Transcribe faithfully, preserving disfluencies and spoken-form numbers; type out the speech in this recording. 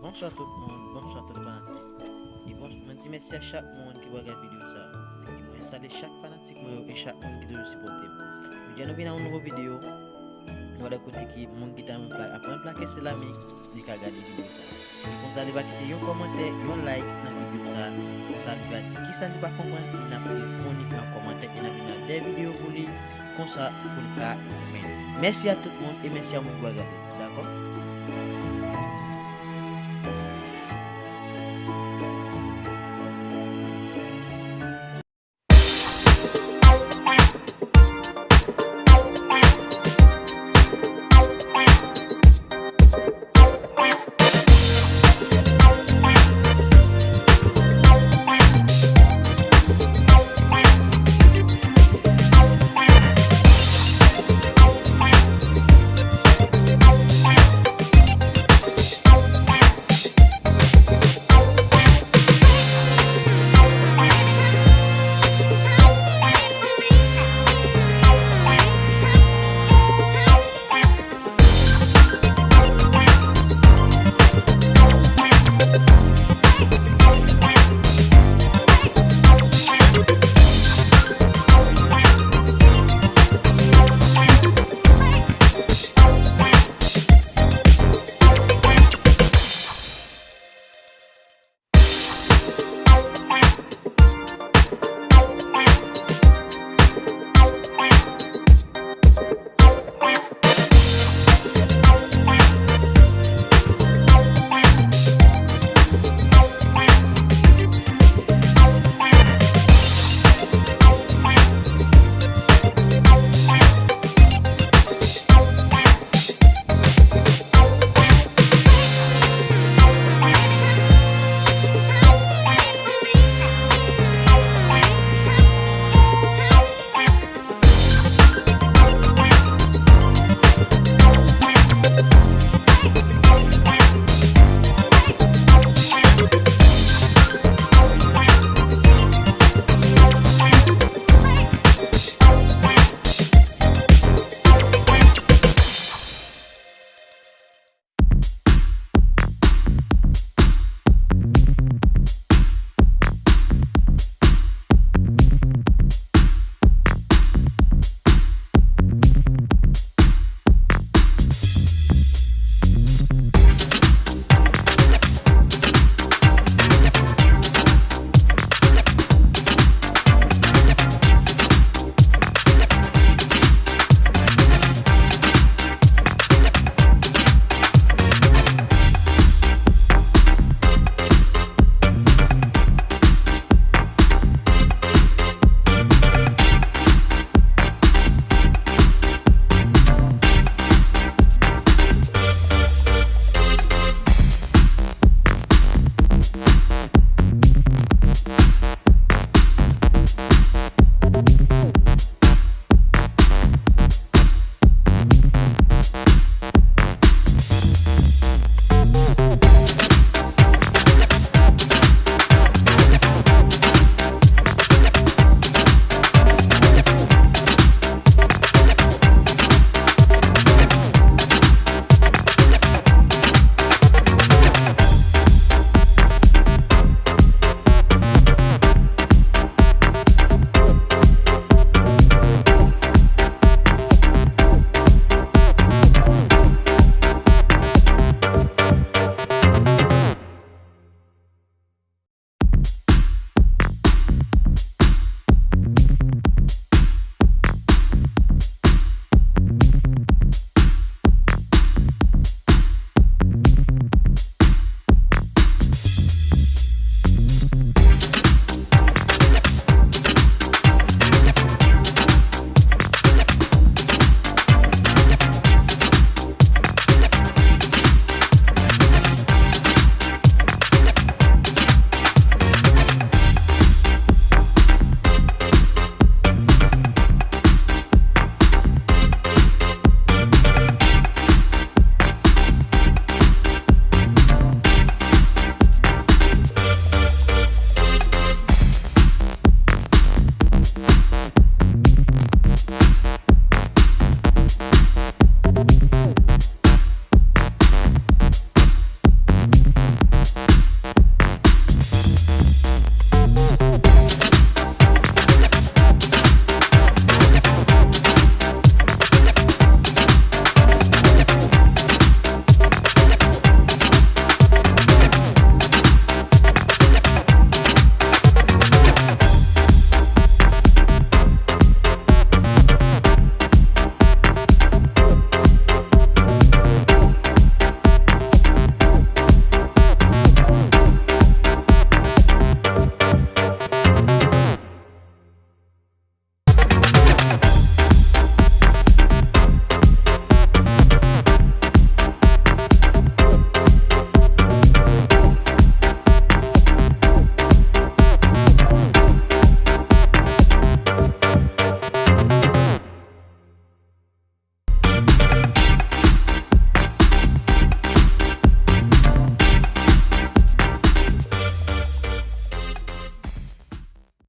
Bonswa tout moun, bonswa tout fanatik. E bon, mwen di mèsi a chak moun ki va gade videyo sa. E mwen salye chak fanatik mwen yo e chak moun ki toujou sipòte m. Jodi a nou vin ak yon nouvo videyo. Nou wè kote ki moun ki ta renmen play, aprann plake selami, li ka gade videyo sa. E konsa li va kite yon kòmantè, yon like nan videyo sa. Konsa li va di kisa li pa konprann, e n ap reponn li nan kòmantè, e n ap vin ak de videyo pou li. Konsa pou l ka renmen. Mèsi a tout moun e mèsi a moun ki va gade. Dakò?